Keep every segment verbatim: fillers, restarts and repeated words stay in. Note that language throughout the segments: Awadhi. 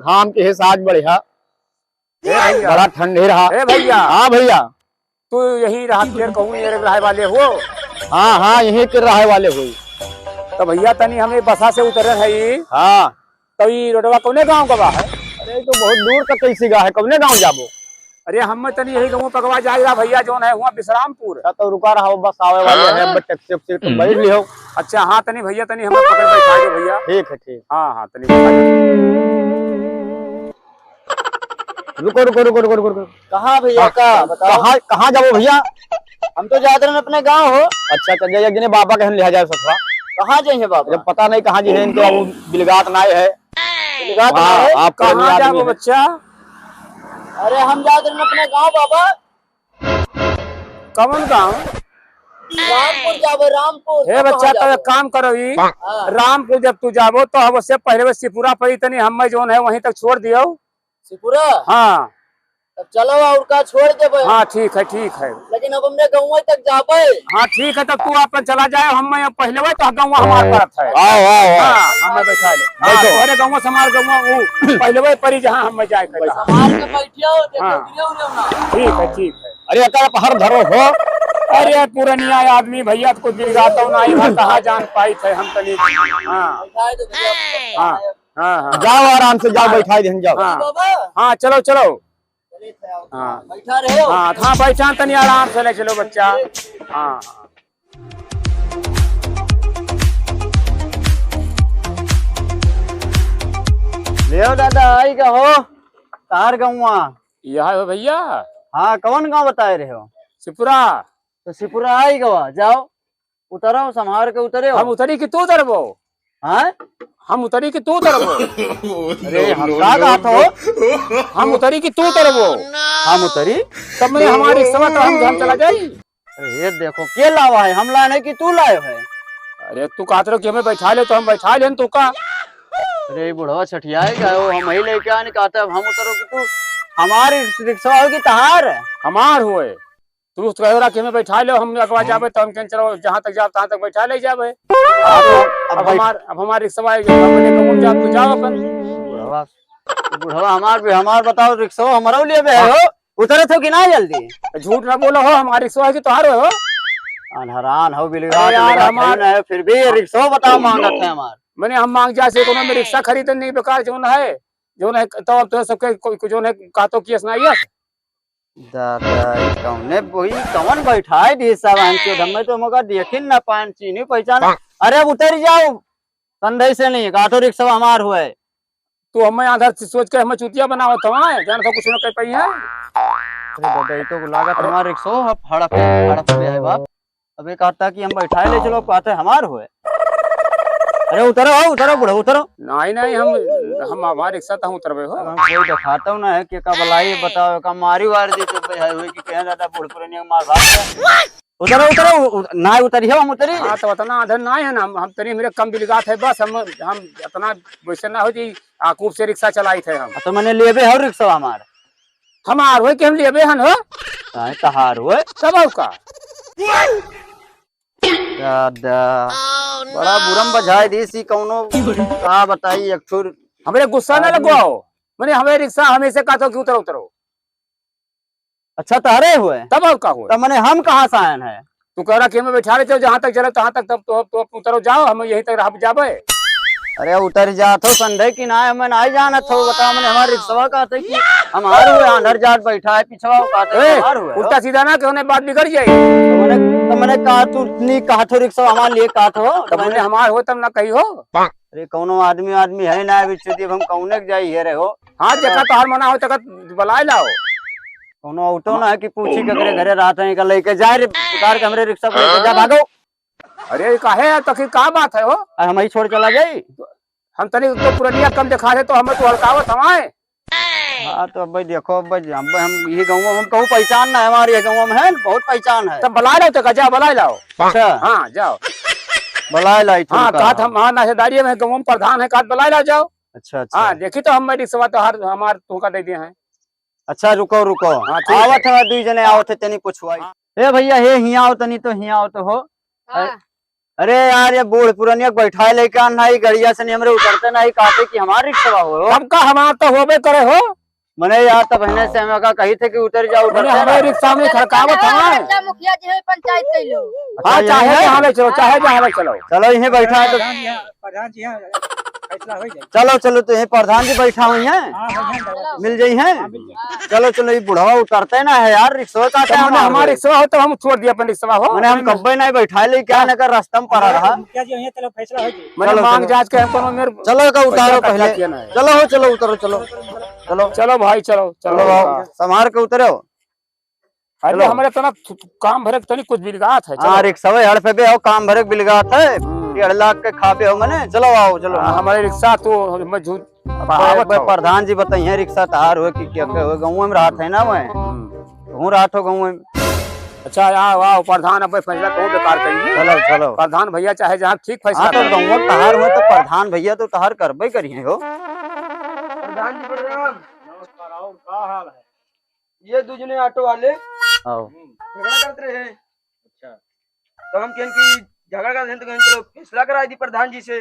घाम के है साज बढ़िया, ए भैया। बड़ा ठंडी रहा। ए भैया। हाँ भैया। तू यही रहा, फिर कहूँ ये रहे वाले हो? हाँ, हाँ, यहीं के रहे वाले होई। तो भैया, तनी हमें बसा से उतरे है। हाँ। तो ई रोडवा कौने गाँव का बा है? अरे, ई तो बहुत दूर तक कैसी गा है, कौने गाँव जाबो? अरे, हम तनी यही गाँव पकवा जाएगा भैया, जौन है हुआ विश्रामपुर। अच्छा, तो रुका रहा, बस आवे वाले हैं, अब टैक्सी वैक्सी तो बैठ लियो। अच्छा, हाँ, तनी भैया, तनी हमें पकड़ बैठा दो भैया। ठीक है, ठीक। हाँ, हाँ, तनी बैठा दो। रुको, रुको, रुको, रुको, रुको, रुको। कहाँ भैया, हाँ, का बताओ? कहाँ, कहाँ जाबो भैया? हम तो जात रहन अपने गाँव हो। अच्छा, अच्छा, जाइए, गिने बाबा के हम लिहा जाए ससुरा। कहाँ जाइए बाबा? जब पता नहीं कहाँ जी है इनके, वो बिलगात नाय है। बिलगात हाँ, नाय है? आप कहाँ आदमी जाबो है। बच्चा? अरे, हम जात रहन अपने गाँव बाबा। कौन गाँव? रामपुर जाबो, रामपुर। हे तब बच्चा, वहाँ तो एक जाबो। काम करो ई, हाँ। रामपुर जब तू जाबो तो अब उससे पहले वो सिपुरा पड़ी, तनी हमें जौन है वहीं तक छोड़ दियो। सिपुरा? हाँ। तब चलो, और का छोड़ देबे। हाँ, ठीक है, ठीक है। लेकिन अब हमने गौवा तक जाबे। हाँ, ठीक है, तब तू अपन चला जाए, हम मैं पहले वही तो गौवा हमार परत है। आओ, आओ, आओ। हाँ, हम मैं बैठा ले। हाँ, बैठो। तोहरे गौवा से हमार गौवा वो पहले वही परी जहाँ हम मैं जाए के कहा। हमार के बैठियो, देखो, हाँ। गिरे उरे ना। ठीक है, ठीक है। अरे, एकर हर धरो हो। अरे, पुरनिया आदमी भैया, तो कुछ बिगाड़ता ना, ये कहाँ जान पाई थे हम तनी। हाँ। बैठाए दो भैया। हाँ, हाँ, हाँ। जाओ, आराम से जाओ, हाँ। बैठाए देहन जाओ। हाँ। बाबा। हाँ, चलो, चलो। चलिए, हाँ। बैठा रहे हो। हाँ, हाँ, बैठा तनी आराम से ले चलो बच्चा। हाँ। लेओ दादा, आई का हो? तार गौवा। यह हो भैया। हाँ, कौन गाँव बताए रहे हो? सिपुरा। तो सिपुरा आई गवा, जाओ, उतरो, संभार के उतरे हो। हम उतरी कि तू उतरबो? हाँ? हम उतरी कि तू उतरबो? अरे, हम का कहत हो? हम उतरी कि तू उतरबो? हम उतरी? तब मैंने हमारी रिक्शा तो हम, हम चला जाई। अरे, ये देखो, के लावा है? हम लाए नहीं कि तू लाए है? अरे, तू कहत रहो कि हमें बैठा ले, तो हम बैठा लेन, तू का? अरे, ये बुढ़वा छठियाए गए हो, हम ही लेके आने कहते, अब हम उतरो कि तू? हमारी रिक्शा हो कि तहार? हमार होए। तू तो कहे रहा कि हमें बैठा लो, हम अगवा जाबे, तो हम कहें, "चलो, जहाँ तक जाब, तहाँ तक बैठा ले जाबे।" अब, अब अब बैठ- हमार, अब हमार रिक्शा आए, जब अपने कमर जाब, तो जाओ अपन। बुढ़वा, बुढ़वा हमार भी, हमार बताओ, रिक्शा हमारा लेबे है हो? उतरत हो कि ना जल्दी? झूठ ना बोलो हो, हमार रिक्शा है कि तोहार हो? अनहरान हो, बिलगा अरे यार, बिलगा हमार खाई ना है, फिर भी ये रिक्शा बताओ मांगत है हमार। मैंने हम मांग जा से कोनो में रिक्शा खरीदन नहीं बेकार, जौन है, जौन है, तो अब तो सबके को-, को-, जौन है, का तो केस ना ये। दादा, ई कौने बोई, कौन बैठाए दी सब आन के? हमें तो मौका देखिन ना पान, चीनी पहचान। अरे, अब उतर जाओ, संदेश से नहीं, का तो रिक्शा हमार हुए। तू हमें आधार से सोच के हमें चूतिया बनावत हवा, जान तो कुछ न कर पाई है। अरे दादा, ई तो लागत हमार रिक्शा हो, हड़प, हड़प गया है बाप। अबे कहता कि हम बैठाए ले चलो, कहते हमार हुए। अरे उतरो हो, उतरो बुढ़ो, उतरो। नहीं, नहीं, हम, हम हमार रिक्शा तहाँ उतरबे हो। अब हम कोई दिखाता हूँ ना है कि का भलाई बताओ, का मारी वार दी तो भाई है हुई कि कहें दादा बूढ़ पुरानी मार भाग गया। उतरो, उतरो, उ-, उ-, ना उतरी हो, हम उतरी। हाँ, तो उतना आदर ना है ना, हम, हम तनी मेरे कम बिलगात है बस, हम, हम इतना वैसे ना हो जी, आकूब से रिक्शा चलाई थे हम। हाँ, तो मैंने लेबे हो रिक्शा हमार। हमार होए कि हम लेबे हन हो? काहे तहार होए? तब और का? दादा, बड़ा बुरम बजाए दी सी कौनो, का बताई एक ठुर हमरे गुस्सा ना आदमी। लगवाओ। मैंने हमें रिक्शा हमेशा कहत हो कि उतरो, उतरो। अच्छा, तहरे हुए? तब और का हुए? तब मने हम कहाँ से आयन है? तू कह रहा कि हमें बैठा लेते हो, जहाँ तक चले तहाँ तक, तब तो, तो उतरो जाओ, हम यहीं तक रह जाबे। अरे उतर जात हो संडे की ना, हमें नहीं जानत हो, बता मने हमार रिक्शवा कहते कि हमार हुए, अंदर जात बैठा है, पिछवा कहते ए, हमार हुए। उल्टा सीधा ना, कि उन्हें बात बिगड़ जाए। तो मने, तो मने कहा तू नहीं कहा थो रिक्शवा हमार लिए कहा थो, तो मने हमार हो तब ना कही हो। अरे कौनो आदमी, आदमी है ना बिच्छू दी, अब हम कौने के जाई है रहे हो। हाँ, जेका तोहार मना हो, तेका बुलाए लाओ। कौनो ऑटो ना है कि पूछी केकरे घरे रहत है, का लेके जाए रे, उतार के हमरे रिक्शा पर लेके जा, भागो। अरे, काहे है, तो फिर का बात है हो? अरे, हम ही छोड़ चला जाई। हम तनी तो पुरनिया कम देखा रहे, तो हमें तो हल्कावत हमारे। हाँ, तो अब भाई देखो, अब भाई हम, हम ये गाँव में हम कहूँ पहचान ना है हमारे, ये गाँव में है, बहुत पहचान है। तब बुलाए लाओ, तो जा बुलाए लाओ। अच्छा। हाँ, जाओ। बुलाए लाई हाँ, तुमका। कहा था, हाँ, नाशेदारी में गाँव में प्रधान है, कहा बुलाए लाओ, जाओ। अच्छा, अच्छा। हाँ, देखी तो हम रिक्शवा तो हर, हमार तुमका दे दिए हैं। अच्छा, रुको, रुको। हाँ, ठीक है। आवत है, दुई जने आवत है, तनी पुछवाई। हाँ। ए भैया, हे हियाँ आओ तनी तो, हियाँ आओ तो हो। हाँ। अरे यार, ये बूढ़ पुरनिया के बैठाए लइके आन ना, ई गड़िया से नहीं हमरे उतरते ना, ई कहते कि हमार रिक्शा हो। तब का हमार तो होबे करे हो। मने यार, तब हने से हमें का कही थे कि उतर जाओ, मने उतरते हमारे ना। रिक्शा में खड़कावत हमारे। मुखिया जी है पंचायत के लोग। हाँ, अच्छा, चाहे यही है? जहाँ ले चलो, चाहे जहाँ ले चलो। चलो, यहीं बैठा है तो। प्रधान जी, हाँ, प्रधान जी, हाँ, फैसला हो जाए। चलो, चलो, तो यहीं प्रधान जी बैठा हुई हैं। हाँ, हाँ, हाँ, मिल जाई हैं। हाँ, मिल जाए। चलो, चलो, ये बुढ़वा उतरते ना है यार, रिक्शा का तो क्या मने मार हमारे है? रिक्शा हो तो हम छोड़ दिया अपन रिक्शा हो। मने हम कब्बे नहीं बैठा ले, क्या हाँ। ना कर रास्ता में पड़ा रहा। मुखिया जी, यहीं चलो, फैसला हो जाए। मने चलो, मांग चलो। जांच के हम कोनो मेर चलो, का उतारो पैसा पहले। कच्चा किया ना है। चलो, हो, चलो, उतरो, चलो। चलो। चलो भाई, चलो, चलो। चलो, आओ, संभार के उतरो। अरे, चलो। हमारे तना काम भरे के तनी कुछ बिलगात है, हाँ, चलो। रिक्शा हड़पे बे हो, काम भरे के बिलगात है। हम्म। डेढ़ लाख के खाबे हो मने, चलो आओ, चलो। हाँ, हमारे रिक्शा तो मजबूत अब आए बे बताओ। प्रधान जी बताइए, रिक्शा तहार हो कि क्या के हो, गाँव में रहत है ना मैं। हम्म। तू रहत हो गाँव में। अच्छा, आओ, आओ, प्रधान अब फैसला तो बेकार करिए। चलो, चलो। प्रधान भैया चाहे जहाँ ठीक फैसला हाँ, तो करें। गाँव में तहार हो तो प्रधान भैया तो तहार करबे करिए हो। प्रधान जी प्रणाम। नमस्कार, और का हाल है? ये दू जने ऑटो वाले आओ। झगड़ा करत रहे। अच्छा। तो हम कहन कि झगड़ा करत हैं तो कहन चलो फैसला कराई दी प्रधान जी से।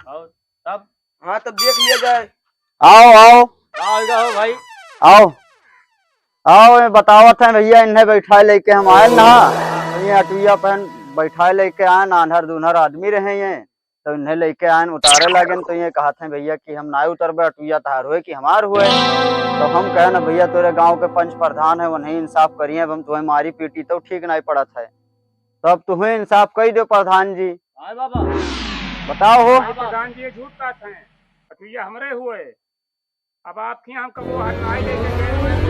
और तब? हाँ, तब देख लिया जाए। आओ, आओ। का होइगा हो भाई? आओ। आओ, ये बतावत हैं भैया, इन्हें बैठाए लेके हम आए ना। ये अटुइया पहन बैठाए लेके आए ना, आन्हर दून्हर आदमी रहे ये। तो इन्हें लेके आयन, उतारे लागेन, तो ये कहत हैं, "भैया कि हम नाय उतरबे, अटुइया तहार हुए कि हमार हुए?" तो हम कहे ना, "भैया तोरे गांव के पंच प्रधान है, उन्हें इंसाफ करिए, अब हम तुम्हें मारी पीटी तो ठीक नाय पड़त है, तो अब तुम्हें इंसाफ कई दो प्रधान जी।" आए बाबा। बताओ हो। आए बाबा। प्रधान जी ये झूठ कहत हैं, अटुइया हमरे हुए। अब आपके यहाँ हम कबो हर नाई लेके गए हुए हैं,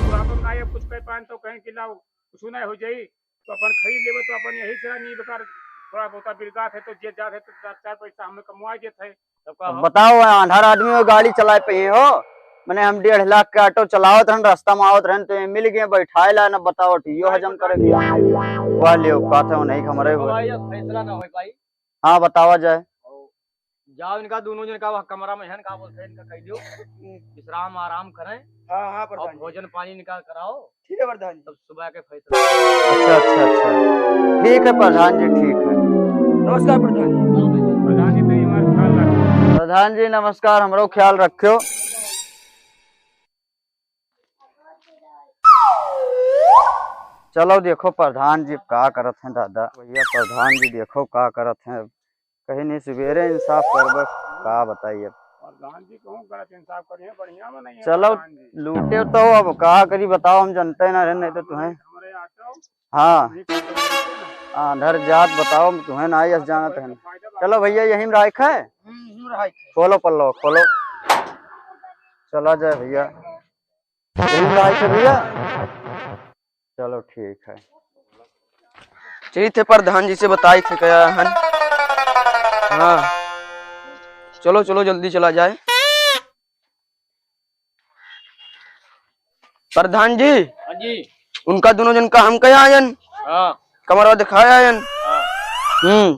बुढ़ापा में नाई अब कुछ कह पाएन तो कहें कि लाओ, कुछ नहीं हो जाई, तो अपन खरीद लेबे, तो अपन यही से नींद कर थोड़ा बहुत बिलगात है, तो जे जात है, तो चार, चार पैसा हमें कमवा देत है। तब का अब हो? बताओ, आन्हर आदमी हो, गाड़ी चलाए पे हो, मने हम डेढ़ लाख के ऑटो चलावत रहन, रास्ता में आवत रहन, तो ये मिल गए, बैठाए ला ना, बताओ, यो हजम करे के। वाह, लियो, कहत है, नहीं, हमरे हुए। भाई, अब फैसला ना हो पाई। हाँ, बतावा जाए। और जाओ इनका दोनों जन का वह कमरा में है, इनका बोलते हैं, इनका कह दो विश्राम आराम करें। हाँ, हाँ, और प्रधान जी। भोजन पानी इनका कराओ। ठीक है, प्रधान जी। तब सुबह के फैसला। अच्छा, अच्छा, अच्छा। ठीक है प्रधान जी, ठीक है। नमस्कार प्रधान जी। प्रधान जी, नहीं, हमारा ख्याल रखो। प्रधान जी, नमस्कार, हमरो ख्याल रखियो। चलो देखो प्रधान जी का करत हैं दादा। भैया प्रधान जी देखो का करत हैं। कहीं नहीं सुबेरे इंसाफ करबे, का बताई अब। प्रधान जी कहूँ गलत इंसाफ करिए, बढ़िया में नहीं है चलो प्रधान जी। लूटे तो अब का करी बताओ, हम जनते ना रहे, नहीं तो तुम्हें हमरे आटो हाँ। आन्हर जात बताओ, तुम्हें ना यस जानत है। चलो भैया, यहीं में राख है। हम्म, यहीं में राख है। खोलो पल्लो, खोलो। चला जाए भैया। यहीं में राख है भैया। चलो ठीक है। चलित है प्रधान जी से बताई थे क्या हन। हाँ। चलो, चलो जल्दी चला जाए। प्रधान जी, हाँ जी। उनका दोनों जन का हम कहे आयन। हाँ। कमरा दिखाए आयन। हाँ। हम्म।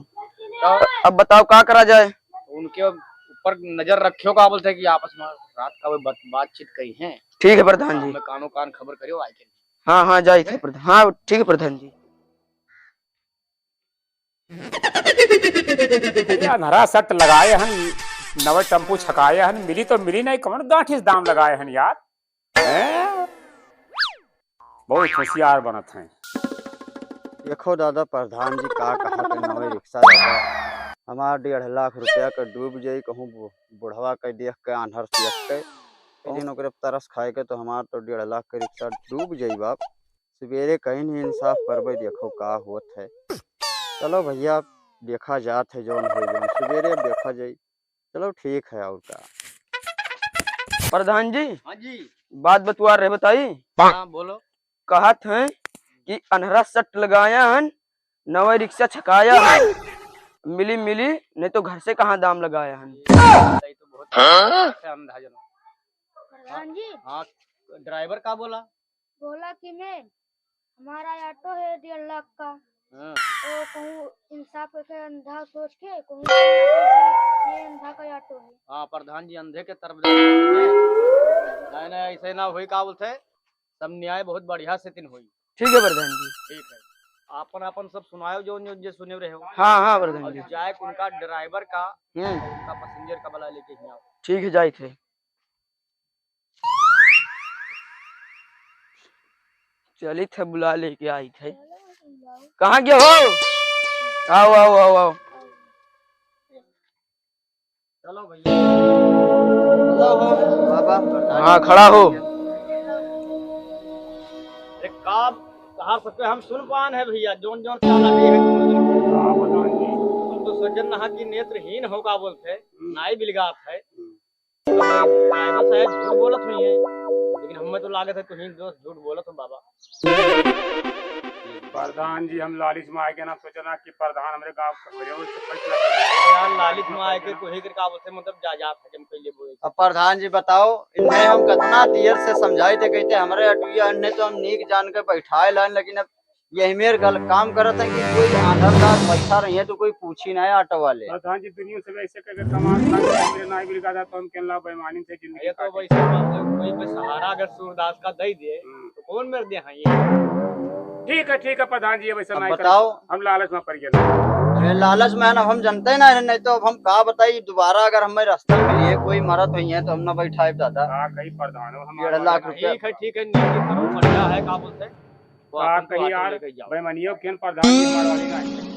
तो अब बताओ का करा जाए? उनके ऊपर नजर रखियो, का बोलते हैं कि आपस में रात का वो बात-, बातचीत कही है। ठीक है प्रधान जी। हमें कानो कान खबर करियो आए के। हाँ, हाँ, जाई थे प्रधान। हाँ, ठीक है प्रधान जी। अरे, अन्हरा सट लगाए हन, नवे टेम्पू छकाए हन, मिली तो मिली नहीं, कौन गांठी से दाम लगाए हन यार? हैं? बहुत होशियार बनत हैं। देखो दादा, प्रधान जी का कहत हैं, नवे रिक्शा दादा, हमार डेढ़ लाख रुपया के डूब जाई, कहूँ बु-, बुढ़वा के देख के, आन्हर देख के, एक दिन ओकरे तरस खाए के, तो हमार तो डेढ़ लाख के रिक्शा डूब जाई बाप। सुबेरे कहीं नहीं इंसाफ करबे, देखो का होत है। चलो भैया, देखा जात है जौन हो जौन, सुबेरे अब देखा जाई। चलो ठीक है, और का। प्रधान जी, हाँ जी। बात बतुआ रहे बताई। हाँ, बोलो। कहत हैं कि अन्हरा सट लगाया हन, नवे रिक्शा छकाया हन। मिली मिली, नहीं तो घर से कहाँ दाम लगाया हन। ये तो बहुत अच्छा अंदाज है। प्रधान जी। हाँ, ड्राइवर का बोला? बोला कि मैं, हमारा ऑटो है डेढ़ लाख का। हाँ। तो कहूँ इंसाफ करके अंधा सोच के, कहूँ ये अंधा का ऑटो है। हाँ, प्रधान जी अंधे के तरफ जा रहे हैं। नहीं, नहीं, ऐसे ना होई, का बोलते हैं? सब न्याय बहुत बढ़िया से तीन होई। ठीक है प्रधान जी। ठीक है। आपन आपन सब सुनायो, जौन जौन जे सुने रहे हो। हाँ, हाँ, प्रधान और जी। जाए उनका ड्राइवर का, हम्म। उनका पैसेंजर का बुला लेके ही आओ। ठीक है, जाइत है। चलित है, बुला लेके आइत है। कहाँ गया हो? आओ, आओ, आओ, आओ। चलो भैया। चलो हो, बाबा। हाँ, खड़ा हो। एक काम, तहार सबके हम सुन पान है भैया, जौन जौन चाला नहीं है, हम तो सज्जन नहा की नेत्रहीन हो का बोलते, नाई बिलगात है। ड्राइवर साहब झूठ बोलत हुई है, लेकिन हमें तो लागत है तुहीं दोस्त झूठ बोलत हो बाबा। प्रधान जी, हम लालिच मा आइके ना सोचना कि प्रधान हमरे गाँव का हो जाओ, इससे फैसला कर दो। यार, लालिच मा आइके कोई कर का बोलते, मतलब, जा, जा, हजम कर ले बोले। अब प्रधान जी बताओ, इन्हें हम कितना देर से समझाइत है, कहते हमरे अटुइया, इन्हें तो हम नीक जान के बैठाए लान, लेकिन अब यही मेर गल काम करत है कि कोई आंधर दार बैठा रही है तो कोई पूछी ना है ऑटो वाले। प्रधान जी, दुनिया से ऐसे करके कमाल खा के मेरे नाई बिलगा था, तो हम कहला बेईमानी से जिंदगी ये तो काटी। वैसे बात है, कोई पे सहारा अगर सूरदास का दे दे, हम्म। तो कौन मेरे दे हाँ ये? ठीक है, ठीक है प्रधान जी, अब ऐसा अब नहीं बताओ। करब। हम लालच मा पड़ गए। अरे लालच मा है ना, हम जनते ना है, नहीं तो अब हम का बताई, दोबारा अगर हमें रास्ता मिलिए, कोई मरत हुई है तो हम ना बैठाए दादा। का कही प्रधान हो, हम डेढ़ लाख रुपया। ठीक है, ठीक है, नीचे करो, बढ़िया है, का बोलते हैं? वो का अपन तो कही ऑटो यार, लेके जाओ। बेईमानियों के प्रधान जी मारवाड़ी ना है।